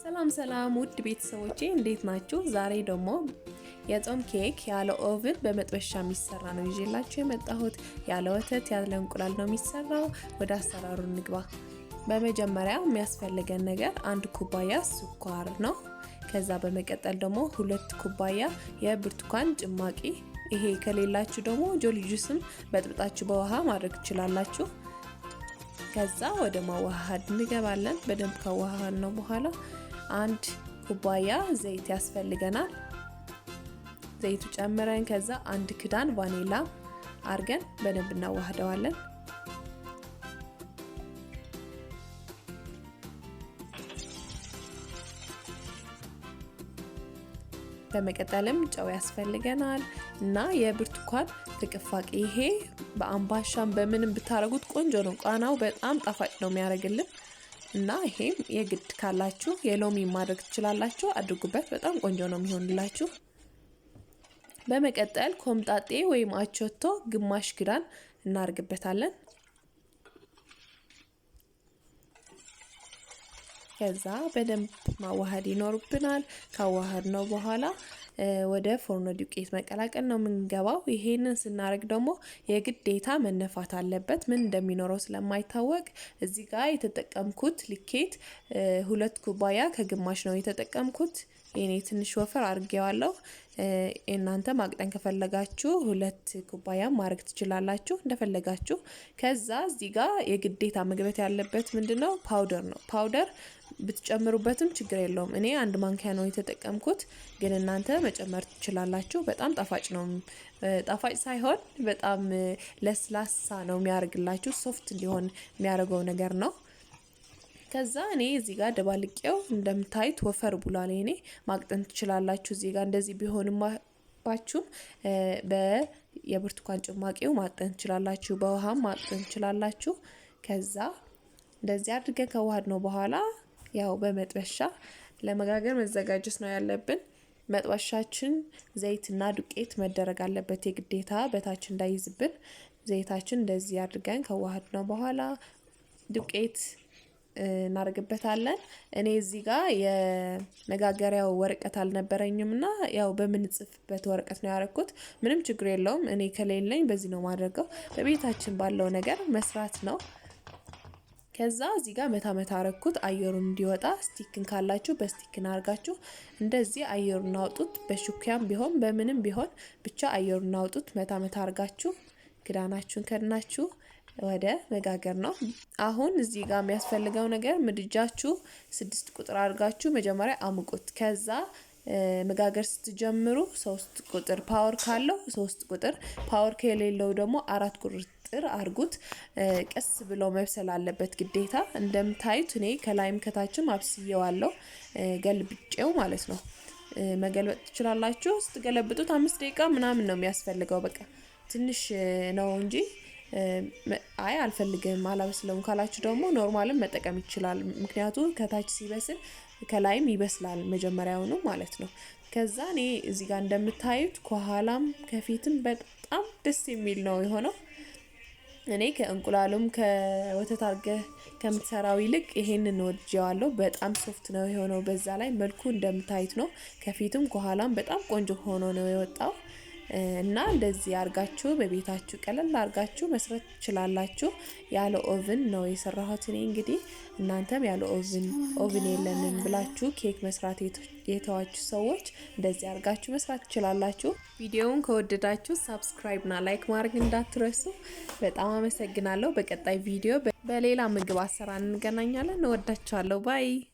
ሰላም ሰላም ውድ ቤተሰቦቼ እንዴት ናችሁ? ዛሬ ደግሞ የጾም ኬክ ያለ oven በመጥበሻ የሚሰራ ነው ይዤላችሁ የመጣሁት። ያለ ወተት ያለ እንቁላል ነው የሚሰራው። ወደ አሰራሩ እንግባ። በመጀመሪያ የሚያስፈልገን ነገር 1 ኩባያ ስኳር ነው። ከዛ በመቀጠል ደግሞ 2 ኩባያ የብርቱካን ጭማቂ። ይሄ ከሌላችሁ ደግሞ ጆሊ ጁስም በጥብጣችሁ በውሃ ማድረግ ትችላላችሁ። ከዛ ወደ ማዋሃድ እንገባለን። በደንብ ካዋሃድ ነው በኋላ 1 ኩባያ ዘይት ያስፈልገናል። ዘይቱ ጨምረን ከዛ 1 ክዳን ቫኒላ አርገን በደንብ እናዋህደዋለን። በመቀጠልም ጨው ያስፈልገናል እና የብርቱካን ፍቅፋቂ። ይሄ በአምባሻም በምንም ብታረጉት ቆንጆ ነው። ቃናው በጣም ጣፋጭ ነው የሚያደርግልን እና ይሄም የግድ ካላችሁ የሎሚ ማድረግ ትችላላችሁ፣ አድርጉበት። በጣም ቆንጆ ነው የሚሆንላችሁ። በመቀጠል ኮምጣጤ ወይም አቾቶ ግማሽ ክዳን እናርግበታለን። ከዛ በደንብ ማዋሃድ ይኖርብናል። ካዋሃድነው በኋላ ወደ ፎርኖ ዱቄት መቀላቀል ነው የምንገባው። ይሄንን ስናደርግ ደግሞ የግዴታ መነፋት አለበት፣ ምን እንደሚኖረው ስለማይታወቅ። እዚህ ጋር የተጠቀምኩት ልኬት 2 ኩባያ ከግማሽ ነው የተጠቀምኩት። የኔ ትንሽ ወፈር አድርጌዋለሁ። እናንተ ማቅጠን ከፈለጋችሁ 2 ኩባያ ማድረግ ትችላላችሁ፣ እንደፈለጋችሁ። ከዛ እዚህ ጋር የግዴታ መግባት ያለበት ምንድነው? powder ነው። powder ብትጨምሩበትም ችግር የለውም። እኔ 1 ማንኪያ ነው የተጠቀምኩት፣ ግን እናንተ መጨመር ትችላላችሁ። በጣም ጣፋጭ ነው። ጣፋጭ ሳይሆን በጣም ለስላሳ ነው የሚያደርግላችሁ። soft እንዲሆን የሚያደርገው ነገር ነው። ከዛ እኔ እዚህ ጋር ደባልቄው እንደምታዩት ወፈር ብሏል። እኔ ማቅጠን ትችላላችሁ። እዚህ ጋር እንደዚህ ቢሆንባችሁም የብርቱካን ጭማቂው ማቅጠን ትችላላችሁ፣ በውሃም ማቅጠን ትችላላችሁ። ከዛ እንደዚህ አድርገን ከዋሃድነው በኋላ ያው በመጥበሻ ለመጋገር መዘጋጀት ነው ያለብን። መጥበሻችን ዘይትና ዱቄት መደረግ አለበት የግዴታ በታች እንዳይዝብን። ዘይታችን እንደዚህ አድርገን ከዋሃድነው በኋላ ዱቄት እናደርግበታለን። እኔ እዚህ ጋር የመጋገሪያው ወረቀት አልነበረኝምና ያው በምንጽፍበት ወረቀት ነው ያደረኩት። ምንም ችግር የለውም። እኔ ከሌለኝ በዚህ ነው የማደርገው። በቤታችን ባለው ነገር መስራት ነው። ከዛ እዚህ ጋር መታ መታ አረኩት አየሩን እንዲወጣ። ስቲክን ካላችሁ በስቲክን አርጋችሁ እንደዚህ አየሩን አውጡት። በሹኪያም ቢሆን በምንም ቢሆን ብቻ አየሩን አውጡት። መታ መታ አርጋችሁ ክዳናችሁን ከድናችሁ ወደ መጋገር ነው። አሁን እዚህ ጋር የሚያስፈልገው ነገር ምድጃችሁ 6 ቁጥር አድርጋችሁ መጀመሪያ አሙቁት። ከዛ መጋገር ስትጀምሩ 3 ቁጥር power ካለው 3 ቁጥር፣ power ከሌለው ደግሞ 4 ቁጥር አድርጉት። ቀስ ብሎ መብሰል አለበት ግዴታ። እንደምታዩት እኔ ከላይም ከታችም አብስየዋለሁ፣ ገልብጬው ማለት ነው። መገልበጥ ትችላላችሁ። ስትገለብጡት 5 ደቂቃ ምናምን ነው የሚያስፈልገው። በቃ ትንሽ ነው እንጂ። አይ አልፈልግም አላበስለውም ካላችሁ ደግሞ normal ም መጠቀም ይችላል። ምክንያቱም ከታች ሲበስል ከላይም ይበስላል መጀመሪያውኑ ማለት ነው። ከዛ እኔ እዚህ ጋር እንደምታዩት ከኋላም ከፊትም በጣም ደስ የሚል ነው የሆነው። እኔ ከእንቁላሉም ከወተት አድርገህ ከምትሰራው ይልቅ ይሄንን ወድጄዋለሁ። በጣም soft ነው የሆነው። በዛ ላይ መልኩ እንደምታዩት ነው። ከፊትም ከኋላም በጣም ቆንጆ ሆኖ ነው የወጣው። እና እንደዚህ አርጋችሁ በቤታችሁ ቀለል አርጋችሁ መስራት ትችላላችሁ። ያለ oven ነው የሰራሁት እኔ። እንግዲህ እናንተም ያለ oven የለንም ብላችሁ ኬክ መስራት የተዋችሁ ሰዎች እንደዚህ አርጋችሁ መስራት ትችላላችሁ። ቪዲዮውን ከወደዳችሁ subscribe እና like ማድረግ እንዳትረሱ። በጣም አመሰግናለሁ። በቀጣይ ቪዲዮ በሌላ ምግብ አሰራር እንገናኛለን። እወዳችኋለሁ። bye።